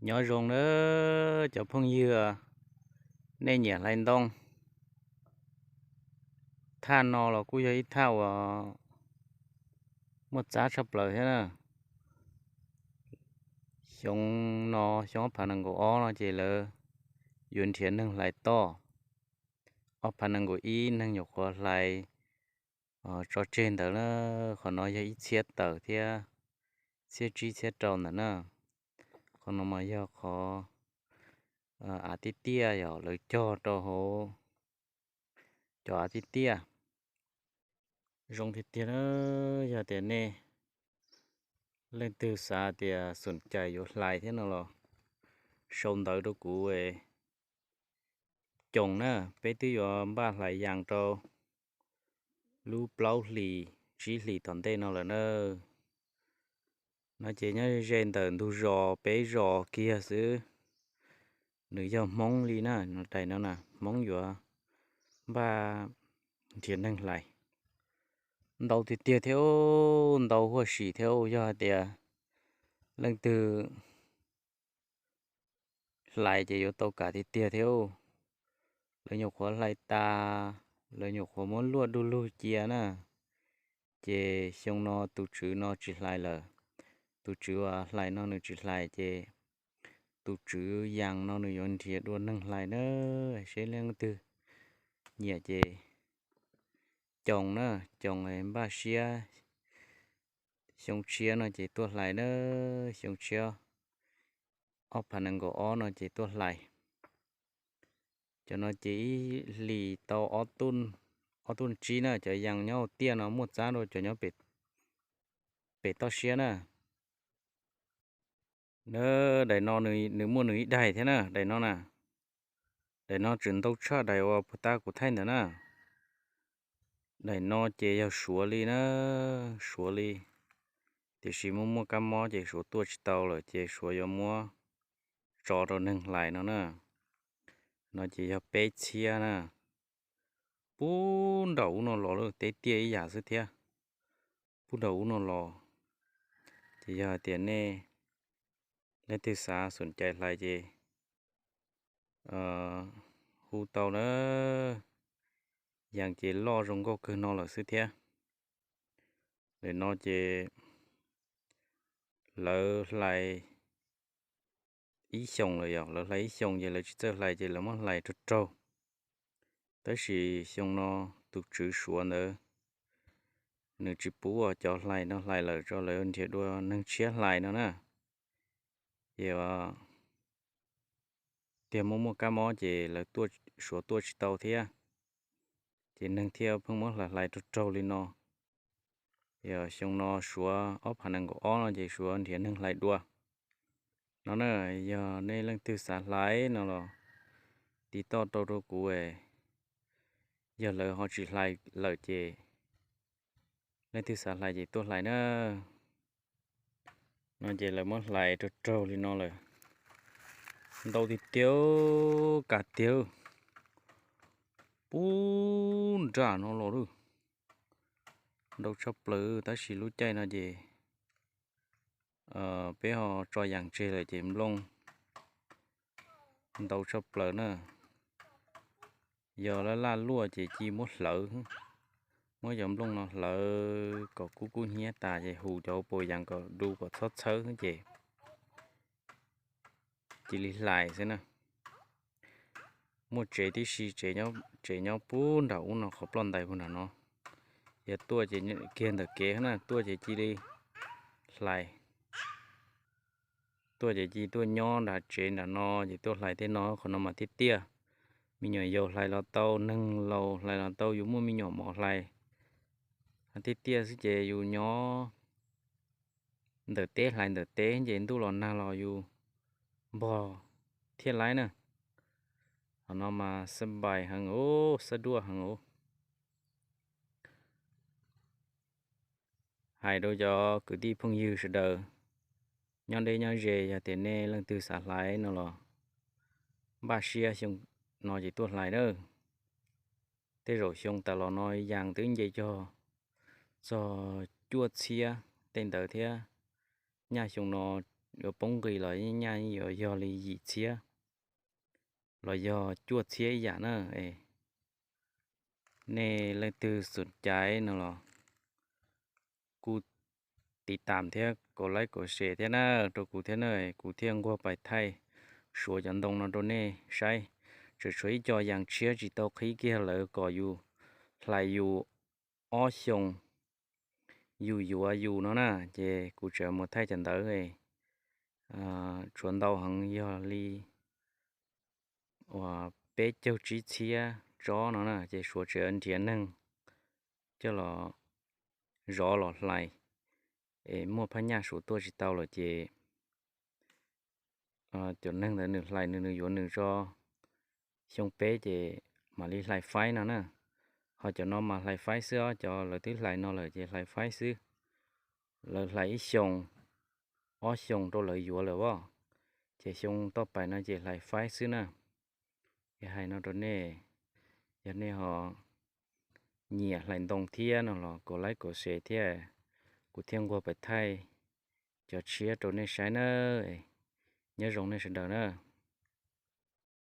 Nyob zoo nawb cov phooj ywg, nej nyiam hlais ntoo. Thaj no los kuj yog ib thaj uas muaj txab tshaj plaws thiab na. Xyoo no, xyoo ob phav nees nkaum ob no ces lawv yuav nrhiav neeg hlais toj. Ob phav nees nkaum ib neeg nyuam qhuav hlais tso tseg ntawd na. Qhov no yog ib txhiab tawm thiab txhiab tsib txhiab rau ntawd na. Qhov no mas yog qhov av tiaj tiaj, yog lawv cog rau hauv cov av tiaj tiaj. Zoo tiag tiag na. Yog tias nej leej twg xav tias xoom cais yuav hlais thiab no los sau ntawv rau kuv coos na. Peb twb yuav npaj hlais yas rau lub plaub hlis tsib hlis tom ntej no lawm na. No ces nyob ze ntawm ntug zos peb zos kiag xwb. Nws yog Hmoob li na, daim no na Hmoob yuav npaj nrhiav neeg hlais. Ntau tiag tiag thiab, ntau huaj sim thiab. Yog hais tias leej twg hlais ces yuav tau kam tiag tiag thiab. Lawv nyuam qhuav hlais tas, lawv nyuam qhuav muab luaj du lug cia na. Ces xyoo no tus tswv no tsis hlais lawm. Tus tswv uas hlais no nws tsis hlais ces tus tswv yas no nws yuav nrhiav dua neeg hlais na. Seb leej twg nyiam ces coos na, coos npaj siab. Xyoo tshiab no ces tuaj hlais na, xyoo tshiab ob phav nees nkaum ob no ces tuaj hlais. Cov no ces ib hlis tau ob tuj tsib na, cov yas nyob hauv tiaj no muaj txab rau cov nyob pem toj siab na. Na, daim no nws muaj nws ib daim thiab na, daim no na. Daim no tseem ntau tshaj daim uas puag ta kuv thaij ntawd na. Daim no ces yog Suav li na, Suav li. Tiam sis muaj muaj kab mob ces Suav tuaj tsis tau lawm ces Suav yuav muab tso rau neeg hlais no na. No ces yog peb txhiab na. Pub nraum ub no los lawm, teb tiaj ib yam xwb thiab. Pub nraum ub no los. Ces yog hais tias nej leej twg xav xoom cais hlais ces hu tau na. Yas ces loj zoo nkauj kawg no lawm xwb thiab. Lawm no ces lawv hlais ib xyoos lawm, yog lawv hlais ib xyoos ces lawv tsis txawj hlais ces lawv muab hlais raug raug. Tab sis xyoo no tus tswv Suav ntawd nws tsis pub cov hlais no hlais lawm, tso lawv nrhiav dua neeg tshiab hlais no na. Ces tiag muaj muaj kab mob ces lawv Suav tuaj tsis tau thiab, ces neeg thiaj pheej muab hlais hlais raug raug li no. Yog xyoo no Suav ob phav nees nkaum ob no ces Suav nrhiav neeg hlais dua no na. Yog nej leej twg xav hlais no los tiv toj rau rau kuv, yog lawv ho tsis hlais lawm ces leej twg xav hlais ces tuaj hlais na. No ces lawv muab hlais raug raug li no lawm. Ntau tiag tiag, kas tiag. Pub nram no los lawm. Ntau tshaj plaws tab sis lub caij no ces peb ho tso yas tseg lawm ces nplooj ntau tshaj plaws na. Yog laj laj luaj ces cia muab hlawv, muab cov nplooj no hlawv kom kub kub hnyiab tas ces hu cov hauv paus yas kom du kom txhob txhawb ces cia li hlais xwb na. Muaj tsev tib si, tsev nyob pub nram ub no qhov ploj ntais puag nram no. Yog tuaj ces kiag ntawm kev na, tuaj ces cia li hlais. Tuaj ces cia tuaj nyob nram tsev nram no ces tuaj hlais tej no, qhov no mas tiaj tiaj. Me nyuam yaus hlais los tau, neeg laus hlais los tau, yus muaj me nyuam mos hlais. Tiaj tiaj xwb ces yus nyob ntawm teb hlais ntawm teb ces ntuj los nag los yus npog thiaj laib na. Qhov no mas xab npais heev os, xab duaj heev os. Hais rau cov kwv tij phooj ywg sawv daws nyob deb nyob ze, yog tias nej leej twg xav hlais no los npaj siab xyoo no ces tuaj hlais na. Tej zaum xyoo tas los no yas twb nce cog txog cuaj txhiab tej ntawd thiab. Nyaj xyoo no yuav poob nqis los nyaj yuav yog li yim txhiab los yog cuaj txhiab ib yam na. Nej leej twg xom caiv no los kuj tiv tam thiab kaum like kaum share thiab na, rau kuv thiab na, kuv thiaj nquag pais thaij suav cov ntoo no rau nej saib. Tseem tshuav ib co yas tshiab tsis tau qhib kiag lawv kom yus hlais yus ob xyoos yus yuav yus no na, ces kuv tseem mus thaij cov ntawd. Tshuav ntau heev yog li uas peb caug tsib txhiab tsob no na, ces suav tseem nrhiav neeg coj los zov los hlais, es muaj phab nyaj suav tuaj tsis tau lawm ces cov neeg ntawd nws hlais nws, nws yuav nws tso. Xyoo peb ces mam li hlais faib no na. Ho cov no mas hlais faib xwb os, cov lawv twb hlais no lawm ces hlais faib xwb. Lawv hlais ib xyoos ob xyoos rau lawv yuav lawm os, ces xyoo toj pais no ces hlais faib xwb na. Es hais no rau nej, yog nej ho nyiam hlais ntoo thiab no los kaum like kaum share thiab, kuv thiaj nquag pais thaij cov tshiab rau nej saib na. Nyob zoo nej sawv daws na.